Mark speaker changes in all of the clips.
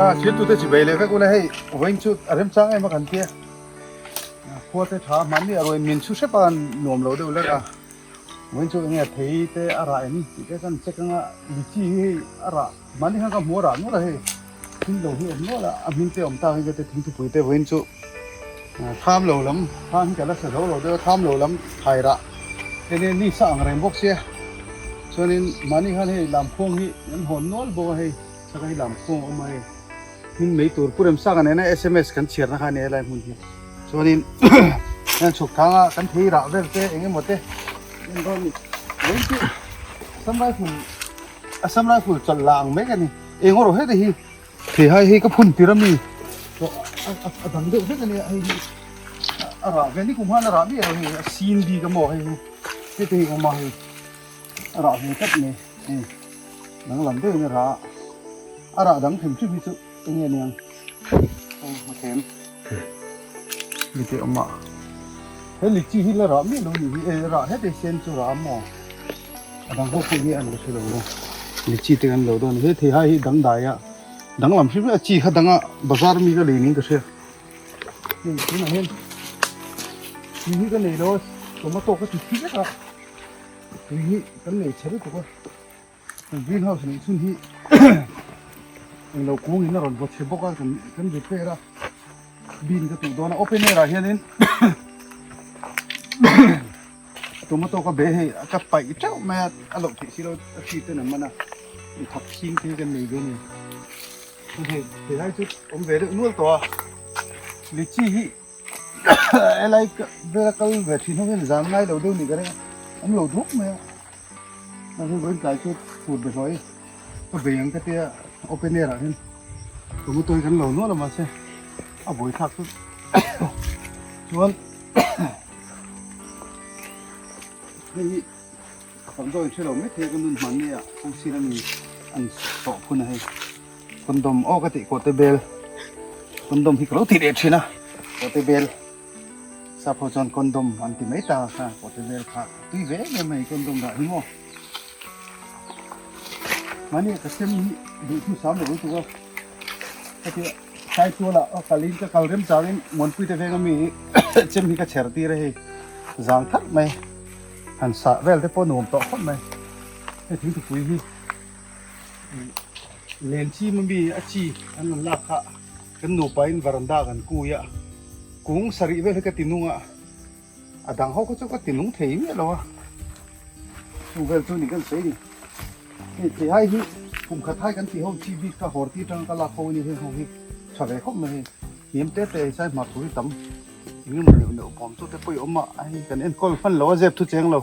Speaker 1: A thiltute chi bei leh vek ula hei vawiin chu a remchang em a kan tia khua te tha hmanni a ruain min chhu hrep a nuam lo deuh lek a vawiin chu enge thei te a rah em tih te kan check anga lichi hi hei a rah hmanni khan ka hmu a rah nual a hei thil lo hi awm nual a a hming te awm tak hi te thingthupui te vawiin chu tham lo lam tham hi ka la sa zo lo deuh a tham lo lam thai rah enge ni sa ang reng bawk sia chuanin mahni khan hei lamkhuang hi an hawn nual bawk a hei. Saka hi lam khuang a awm a hei hmin mai tur Pu Remsanga nena sms kan chhiarna kha a ni a helai hmun hi chuanin heng chhuk thanga kan thei rah vel te eng emaw te en dawn a ni vawiin chu Assam Rifle Assam Rifle chawlh la ang mek a ni eng erawh heta hi thei hai hi ka phun tir ami a dang deuh vek a nia hei hi a rah ve ni kum khan a rah miah lo hei a sin bik a maw hei hi heti hi awm a hei. A rah ve tlat mai hei danglam deuhin a rah a, a rah dang hrim hrim hi chu eng nge niang aw a them mi te awm a he lichi hi la rah miah lo ni hi e rah heti sen chu rah a maw a dang ho pawh hi an la hre lo a lichi te kan lo dawn he thei hai hi dangdai a danglam hrim hrim a chi kha danga bazar mi ka lei niin ka hria. Hei tunah hian tui hi ka nei lo a tomato ka ti thi vek a tui hi kan nei chhe lutuk a kan green house neih chhun hi englo kung in a rawn vaw chhe bawk a kan kan repair a bin ka tuh dawn a open air ah hianin tomato ka be hei ka paih teuh mai a a loh theih si lo a hri ten an man a thak chhing te hi kan nei ve a ni. Hei helai chu awm ve deuh nual tawh a lichi hi helai vela kal ve thin ho hian zan ngai lo deuh nih ka ring a awm lo duak mai a mahse vawiin tlai chu phut be hlawih ka bei ang ka tia open air ah hian tomato hi kan lo nual a mahse a buaithlak chu chuan hei hi tam zawk in hre lo mai thei a ka nun hmanni ah kawng sir ami an sawh phun a hei. Condom aw ka tih kawhte bel condom hi ka lo ti leh thin a kawhte bel sap ho chuan condom an ti mai ta kha kawhte bel kha tui ve em em mai condom dah hi maw mahni ka sem hi duh thu sam lo lutuk a ka ti sai tuala a kalin ka kal rem changin muanpui te veng ami chem hi ka chher tir a hei zang thak mai han sah vel te pawh nuam tawh khawp mai hei thingthupui hi. Len chim ami a chi an rawn lak kha kan nupa in varanda kan kui a kung sarih vel hi ka ti nung a a dang ho kha chu ka ti nung thei miah lo a chung vel chu ni kan sawi ni hei thei hai hi kum khat hai kan tih ho chi bik kha hawr ti atanga ka lak ho a ni heng ho hi tha ve khawp mai hei hniam te te sai hmar tur hi tam eng emaw neuh neuh bawm chu te pawh i awm a hei kan enkawl hman lo a zep thu cheng lo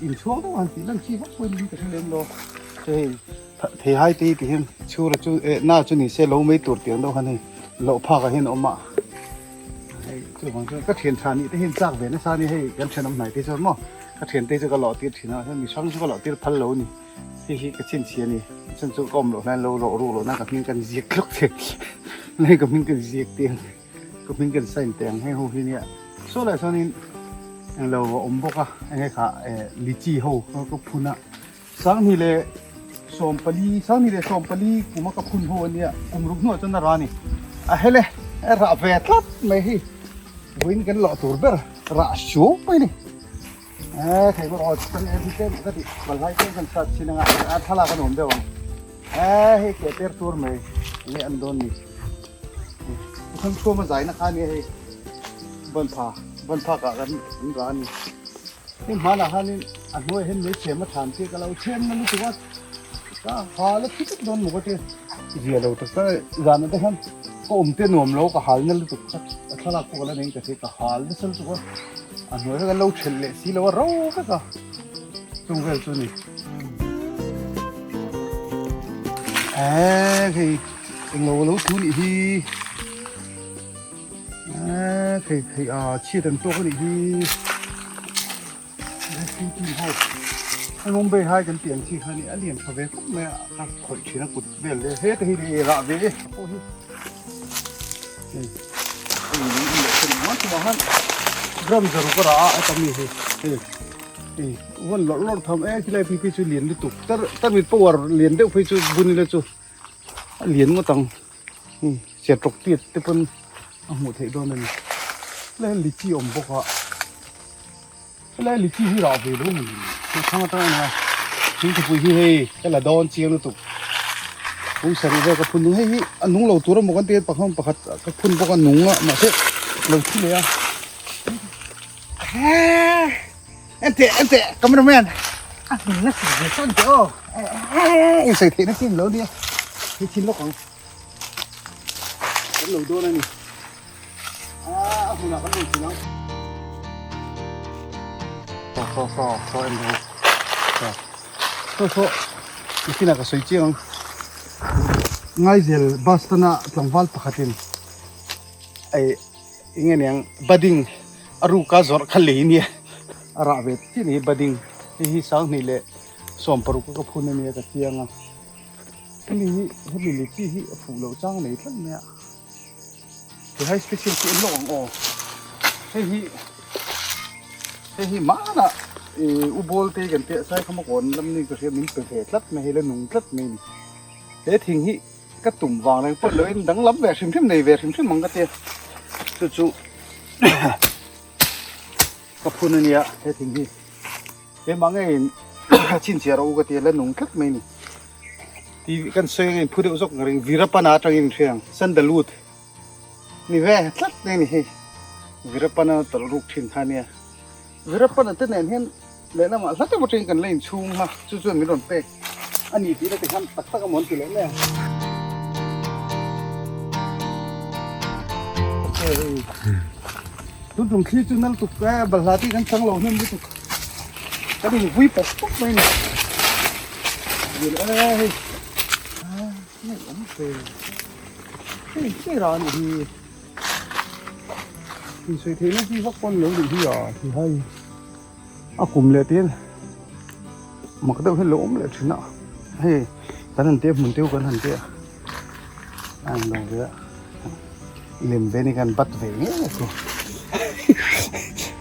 Speaker 1: inchhuang deuh han tih lan chi vak pawhin ka hre lem lo hei thei hai te hi ti hian chhura chu eh na chu ni se lo mai tur tiang deuh khan hei loh phak ah hian a awm a hei chuvang chuan ka thian tha nih te hian chak ve nasa a ni hei kan thenawm hnai te chuan maw ka thian te chu ka lawh tir thin a mi hrang chu ka lawh tir phal lo a ni. Hei hi ka chhinchhiah a ni chhan chu ka awm loh hian lo rawh ruk loh nan ka hming kan ziak tluk thei hei ka hming kan ziak teh ang ka hming kan sign teh ang heng ho hi nia saw lai chuanin englo a awm bawk a enge kha eh lichi ho ka phun a sanghnih leh sawmpali sanghnih leh sawmpali kum a ka phun ho ania kum ruk hnuah chuan a rah a ni a hele a rah ve tlat mai hei vawiin kan lawh tur ber rah suau mai a ni. Eh thei bawk aw chuan eh te ka ti balhai te kan sat chin anga a thlalak an awm deuh ang eh hei ke ter tur mai nge an dawn ni thang thuam a zaina kha ni hei ban pha ban pha ka kan an ra ni hei hmanah khanin a hnuai hian mai chhem a than te ka lo chhem na lutuk a ka ha la thi vek dawn maw ka ti zia lo tak tak zan ah te khan ka awm te nuam lo ka hal na lutuk kha a thlalak pawh ka la nei ka hria ka hal nasa lutuk a. A hnuai vek a lo thelh leh si lo a ro vek a chung vel chu ni. Eee hei englo a lo thu nih hi eee thei thei a chhiat an tawk a nih hi a Mumbai hai kan tih ang chi kha ni a lian tha ve khawp mai a ka khawih thin a kut vel te he te hi ni rah ve e pawh hi. Gram zaruk a rah a heta mi hi hei hei vawn lawrh lawrh tham e khilai phei phei chu lian lutuk tar tarmit power lian deuh phei chu bun ila chu A lian ngawt ang hei sertawk tiat te pawn a hmuh theih dawn a ni. Helai hian lichi a awm bawk a, helai lichi hi rah ve lo a ni. Thlang atang a nia thingthupui hi hei ka la dawn chiang lutuk. Kung sarih vel ka phun nung hei hi a nung lo tur emaw kan ti a pakhat pakhat ka phun bawk a nung a mahse lo thi leh a. Enteh enteh cameraman a hmun na si ve chuan teh aw in sawi theih na chin lo nia hei chin lawk ang kan lo dawn a ni a hmunah kan lo chin ang saw saw saw saw en rawh saw saw saw nichina ka sawi chiang ang Ngaizel bus stand a tlangval pakhatin ei eng nge niang budding a ruk a zawrh kha lei nia a rah ve chiah ni budding hei hi sanghnih leh 60 ka phun a nia ka chiang a hemi hi hemi lichi hi a fuh loh chang a nei tlat mai a he hai special chu en lawk ang aw hei hi hei hi manah ih u bawl te kan tih a sai kha maw kawn lam ni ka hria min pe ve tlat mai hei la nung tlat mai a ni he thing hi. Ka tum vang reng pawh loin danglam ve hrim hrim nei ve hrim hrim ang ka tia chu chu ka phun a nia he thing hi keimah ngeiin chhinchhiah rawh u ka tia la nung tlat mai a ni tih kan sawi angin phu deuh zawk ang ring Virapana atangin hria ang sandalwood ni ve tlat mai a ni hei Virapana tawlh ruk thin kha a nia Virapana te nen hian Lehlamah hla deuh atangin kan la inchhung a, chu chuan min rawn pek a ni tih la ti khan tak tak a mawn ti leh mai ang. Tun tum thli chu nal tuk e, balhla te hi kan chang lo hnem lutuk. Kan invui pawp pawp mai a ni. E hei, a awm ve. Hei chiah rah a nih hi. Insawi theihna hi vak pawn lo nih hi a ti hai a kum leh te mak deuh hian lo awm leh thin a hei kan han tia hmun te kan han tia a ang lo ve a lem ve ni kan bat ve ngei chu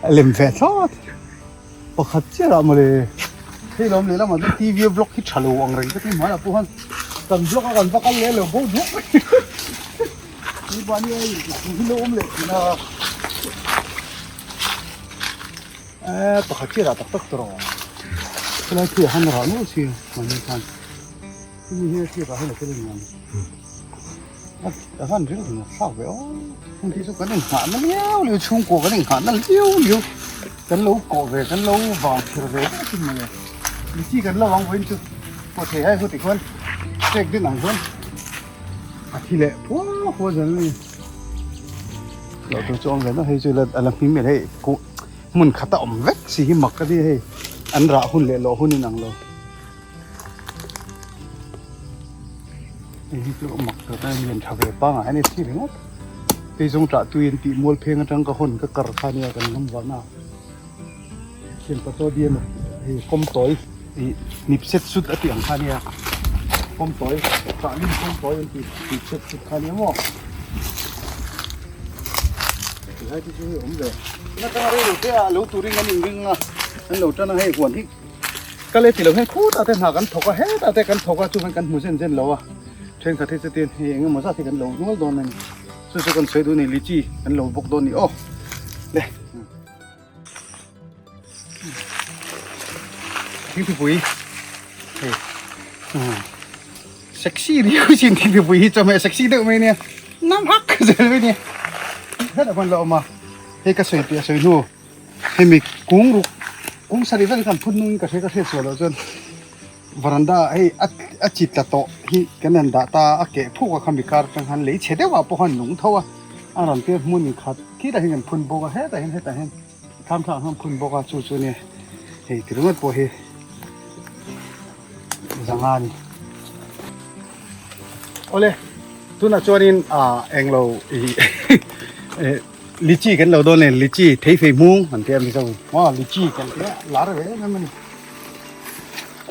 Speaker 1: a lem ve thlawt pakhat chiah ah mawle hei lawm leh lamah chuan T V a vlog hi tha lo ang reng ka ti hmaiah pawh khan kan vlog a kan va kal leh lo bo duak mai. Pakhat chiah dah tak tak tawh rawh helai khi a han rah nual si mahni khan hemi hi a thik ah hian a tel eng a van ring ring a thlak ve aw heng khi chu kan inghah na liau liau chhungkua kan inghah na liau liau kan lo kawh ve kan lo vang phir ve vek a mawle michi kan lo ang vawiin chu pawh thei hai huti khuan cake din ang chuan. A thi leh phuau phuau zel a ni. Loh tur chu awm ve na hei chu a la hming mai hei ku hmun khat a awm vek si hi mak ka ti hei an rah hun leh lawh hun in ang lo. Hei hi chu mak tur a lian tha ve pangai a ni thi ringawt. Hei zawng tah tui an tih mual pheng atang ka hawn ka kar kha nia kan ngam vahna. Thian pachaw diam hei kawm tawi ih nip set sut a tih ang kha nia kawm tawi tah lim kawm tawi an tih nip set sut kha nia maw tilai te chu hei awm ve na tanga rei lo te ah lo turin kan inring a an lo tan a hei huan hi ka le ti lo hian khutah te hna kan thawk a hetah te kan thawk a chuan kan hmu zen zen lo a thenkhat hi chutin hei engemaw zat hi kan lo nual dawn a ni chu chu kan sawi duh a ni lychee kan lo bawk dawn a ni aw le. Thingthupui hei sexy riau chin thingthupui hi chawhmeh sexy deuh mai nia nam hak zel mai nia hetah khuan la awm a hei ka sawi piah sawi hnu hemi kung ruk kung sarih vel kan phun nungin ka hria ka hriat sual loh chuan varanda hei a a chi tla tawh hi kan han dah ta a keh phuk a khami kar atang khan lei chhe deuh ah pawh khan nung tho a a rawn tir hmun khat khitah hian kan phun bawk a hetah hian hetah hian. Tham thlah hlawm khun bawk a chu chu nia hei ti ringawt pawh hi zanga a ni. Awle tunah chuanin ah englo ih lychee kan lo dawn nen lychee thei fei hmung an tia mizo in maw lychee kan tia lar ve em em a ni.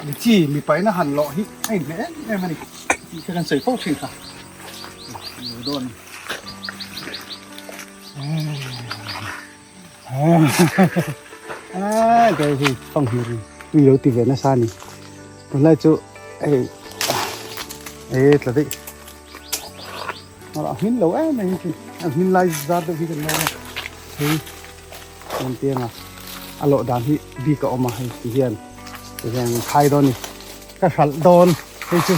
Speaker 1: Lychee mipa ina han lawh hi a inhmeh em em a ni tih kha kan sawi fo thin kha lo dawn. Đây thì phong hiểu tui lo ti ve nasa ni tunlai chu hei e tla daih. A hmin lo em mai hi chu a hmin lai zar deuh hi kan lo a hei rawn piang a a lawh dan hi bik a awm a hei ti hian ti hian kan khai dawn a ni ka hralh dawn hei chu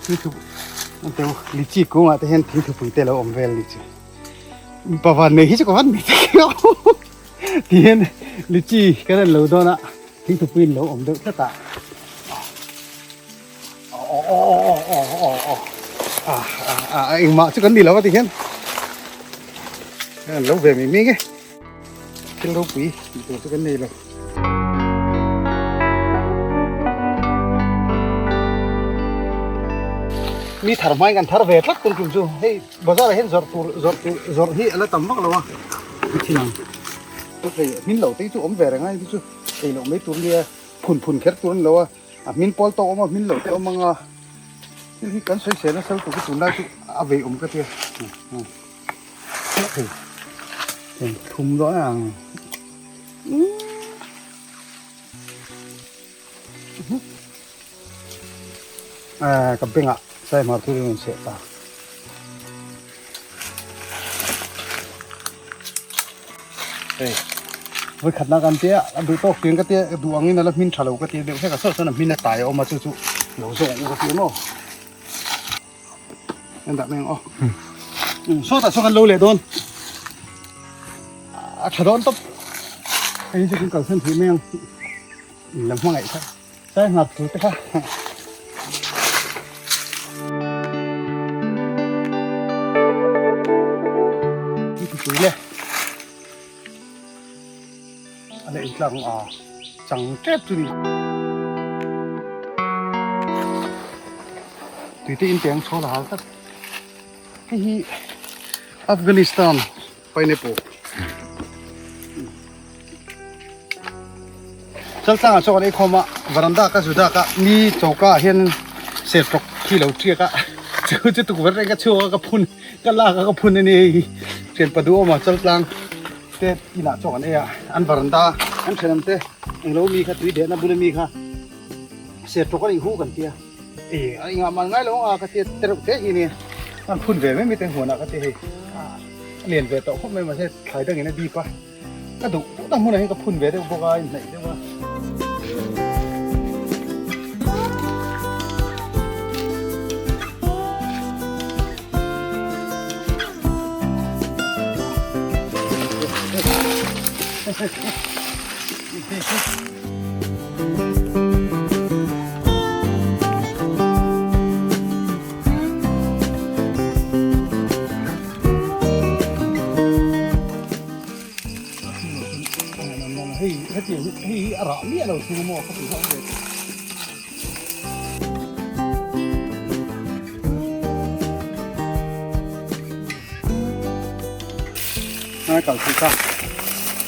Speaker 1: thingthu lichi kungah te hian thingthupui te a lo awm vel a ni chu mipa van nei hi chu ka van nei tak em ti hian lichi kan rawn lo dawn a thingthupui an lo awm deuh tlat a. Engmah chu kan ni lo a ti hian an lo ve mai mai nge thil ropui tih tur chu kan nei lo. Mi thar hmain kan thar ve tlat tum tum chu hei bazar ah hian zawrh tur zawrh tur zawrh hi a la tam vak lo a thin ang hei hmin lo te hi chu awm ve reng a hei chu ei loh mai tur nia phun phun kher tur a ni lo a. A hmin pawl tawk awm a, hmin loh te awm ang a, thil hi kan sawi sel nasa lutuk hi tunlai chu a vei awm ka tia. Hei hei thum dawn ang. Ka bengah saihmar thil in rawn chheh ta. Hei vawi khatna kan tia a duh tawk chiang ka tia a duh angin a la hmin tha lo ka tia deuh hlek a saw chuan a hmin a tai a awm a chu chu lo zawk ang u ka tia maw en dah mai ang aw sawtah sawn kan lo leh dawn a tha dawn tawp hei chu kan kalsan theih mai ang in lam hmangaih kha sai nghak tur te kha. Tui le a leh intlak ang a chang tep chu ni tui te in teng chhawl a hal tlat hei hi Afghanistan pineapple Chaltlangah chuan kan ei khawm a, varanda ka zu dak a, mi choka ah hian sertawk khi lo tiak a, chu chu tukverh reng ka chhuak a ka phun ka lak a ka phun a ni hei hi thianpa duhawma chaltlang te inah chuan kan ei a, an varanda an thenawm te englo mi kha tui dehna bula mi kha sertawk a nih hu kan tia e a engah mah ngai lo ang a ka tia tereuh te hi nia an phun ve mai mai te huanah ka tia hei a lian ve tawh khawp mai mahse thlai dangin a dip a. Ka duh duh na hmunah hian ka phun ve deuh bawk a, a inhnaih deuh a. Hei hetiang hi hei hi a rah miah lo thung maw ka ti hlauh ve tawh. Ngai kal thei ta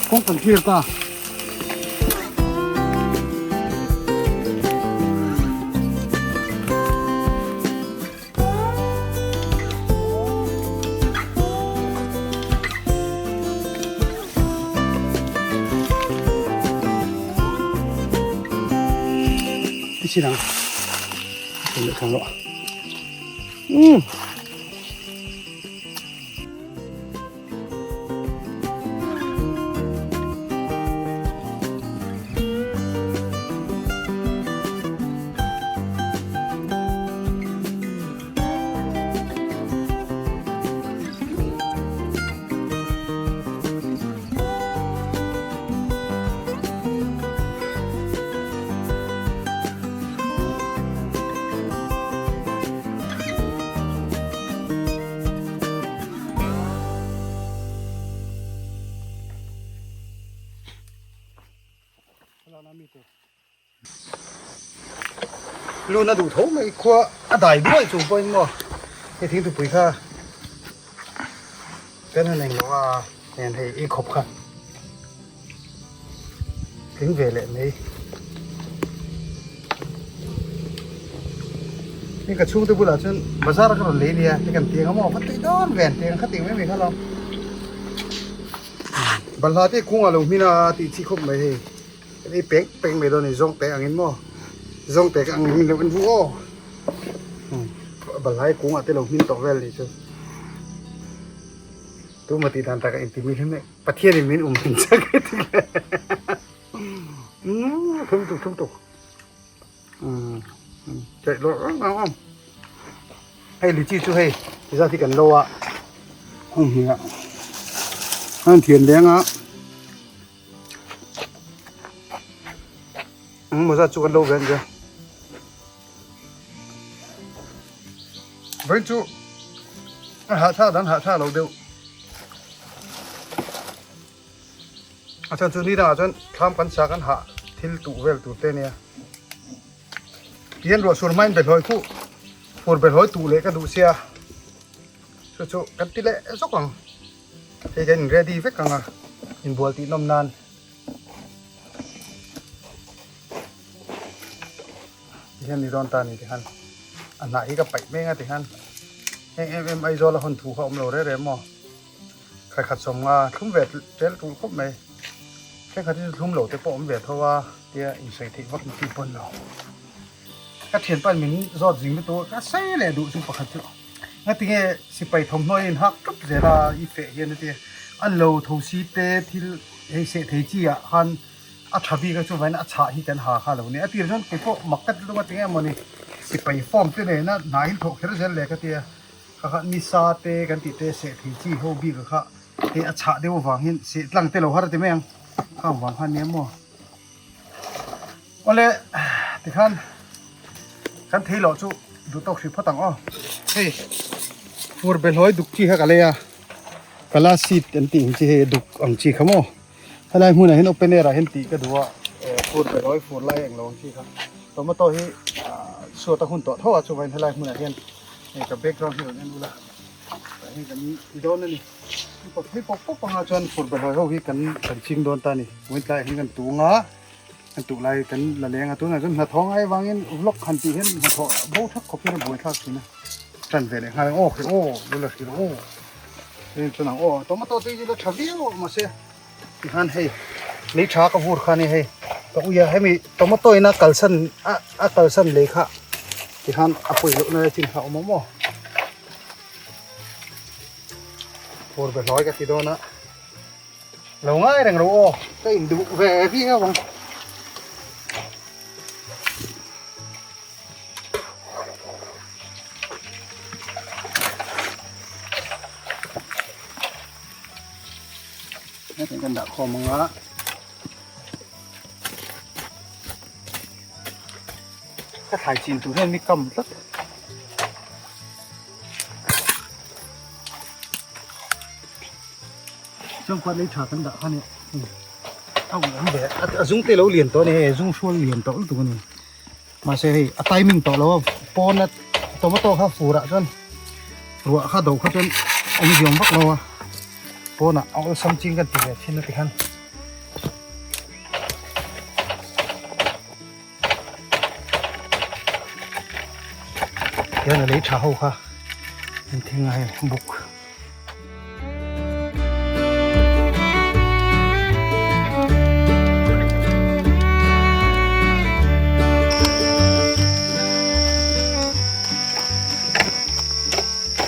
Speaker 1: kawng kan clear ta. Ti chin ang leh thang rawh umm. Luna duh tho mai khua a dai duai chung pawhin maw hei thingtupui kha kan han englo a heng hei ei khawp kha tling ve leh mai. Hei ka chhungte bulah chuan bazar ka rawn lei nia te kan ti ang a maw va tui dawn ve an ti ang kha tih mai mai kha lo balhla te kungah lo hmin a tih chi khawp mai hei kan ei peng peng mai dawn a ni zawng pek angin maw zawng pek angin min lo en vu aw. Balhai kungah te lo hmin tawh vel nih chu. Tuma tih dan takah inti mi hlim e. Pathianin min um hmin chak e ti le. Umm thum tuk thum tuk. Umm theih lawr reng ang ang. Hei lichi chu hei tizat hi kan lo a. Hung hi a. An thian leng a. Umm mawza chu kan lo ve an nia. Vawiin chu a hahthlak dang hahthlak lo deuh. A chhan chu ni dangah chuan thlam kan sa kan hah thil tuh vel tur te ania. Tihian ruah sur hmain behlawi khuh fur behlawi tuh leh ka duh sia chu chu kan ti leh zawk ang. Hei kan in ready vek ang a inbual tih nawm nan. Tihian ni dawn ta ni tihian a hnah hi ka paih mek a tihian heng em em Aizawl a hawn thu kha a awm lo reh reh maw khaikhat sawmnga thlum ve tel tul khawp mai thenkhat hi chu thlum lo te pawh awm ve tho a tia insawi theih vak chi pawn lo ka thianpa in min zawt zing lutuk a ka sei leh duh chu pakhat chu ngatinge sipai thawmhnaw in hak tawp zel a i feh hian a tia an lo tho si te thil hei seh thei chi ah khan. A tha bik a chuvain a chhah hi kan ha kha lo ni. A tir chuan kei pawh mak ka ti tlung a tinge mawni sipai form te nena hna in thawh kher zel le ka tia. Kha kha nisa te kan tih te seh thei chi ho bik a kha hei a chhah deuh avang hian seh tlang te lo har a ti mai ang. Khang vang khan nia maw. Awle tikhan kan thei loh chu duh tawk hrih phawt ang aw. Hei fur behlawi duk chi kha ka lei a kala seed an tih ang chi hei duk ang chi kha maw. Helai hmunah hian open air ah hian tih ka duh a, fur pe lawi fur lai englo ang chi kha tomato hi chhuat a hun tawh tho a chuvangin helai hmunah hian hei ka background hi rawn en ula tah hian kan ti dawn a ni pawp phei pawp pawp anga chuan fur be lawi ho hi kan kan ching dawn ta a ni vawiin tlaiah hian kan tung a kan tuh lai kan la leng a tunah chuan hnathawh ngai avangin vlog han tih hian hnathawh bo thak khawp hian a buaithlak thin a tan ve leh nghal ang aw khe aw lula hrilh aw. Heng chuan ang aw tomato te hi la tha viau ang mahse tikhan hei lei tha ka vur kha a ni hei ka ui a hemi tomato in a kalsan a a kalsan lei kha tikhan a pawi loh na chin kha a awm ang maw fur be hlawi ka ti dawn a lo ngai reng ro aw ka induh ve viau ang. Hetiang kan dah khawm ang a. Ka thlai chin tur hian mi kam tlat. Chuan khuat lei tha kan dah kha nia. A ui awm ve a zung te lo lian tawh a ni hei zung hrual lian tawh lutuk a ni. Mahse hei a timing tawh lo a pawn a tomato kha fur ah chuan ruah kha do kha chuan awm ziawm vak lo a pawnah a awlsam ching kan ti ve thin a ti khan. Tihian a lei tha ho kha an thing a hei buk.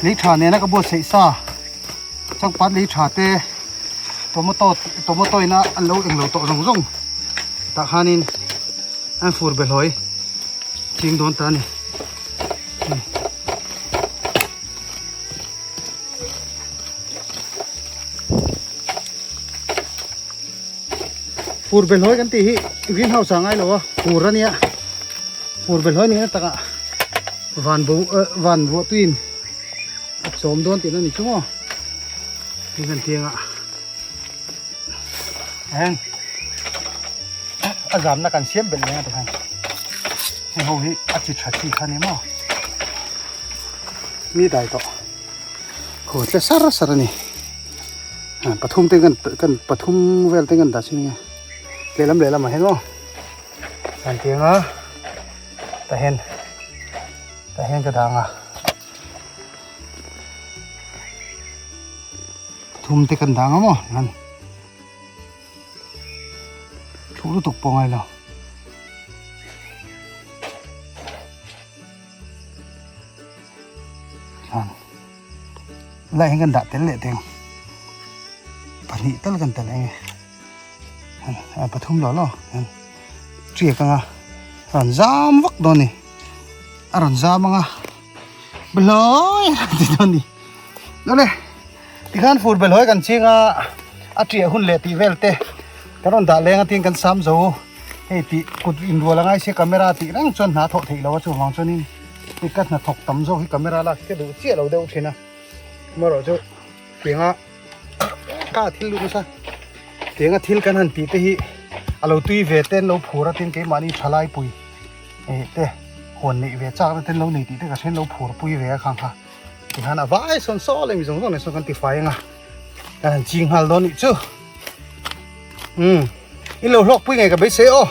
Speaker 1: Lei tha nena ka buatsaih sa changpat lei tha te tomato tomato ina an lo englo tawh zawng zawng tah khanin an fur behlawi ching dawn ta a ni. Fur belhawi kan tih hi green house ah ngai lo a fur a nia fur belhawi ni na takah van bo van ruah tuiin a chawm dawn tihna ni chu maw hei kan tiangah eng a zamna kan siam belh reng a tikhan hei ho hi a chi tha chi kha ni maw. Mi dai tawh khaw tle sar sar a ni pathum te kan kan pathum vel te kan dah chin nge lehlam lehlam ah hian maw an ti anga tah hian tah hian ka dang a pathum te kan dang a maw nan thu lutuk pawh ngai lo. Tikhan lai hian kan dah tel leh teng pahnih tal kan telh eng e pathum lo lo tiak anga rawn zam vak dawn a ni a rawn zam anga belawi a rawn ti dawn a ni awle tikhan fur belawi kan ching a a tiah hun leh tih vel te kan rawn dah leng a tin kan sam zo hei tih kut inrual angai sia camera tih reng chuan hna thawh theih lo a chuvang chuanin Hei ka hnathawk tam zawk hi camera lak hi ka duh chiah lo deuh thin a amaherawh chu tianga ka thil lut nasa tianga thil kan han tih te hi a lo tui ve te an lo phur a tin keimahni thalai pui eh te huan neih ve chak na te an lo nei tih te ka hriat an lo phur pui ve a khang kha tikhan a vai sawn saw leh mi zawng zawng nen sawn kan ti fai anga kan han ching nghal dawn nih chu umm in lo hlawk pui ngei ka beisei aw.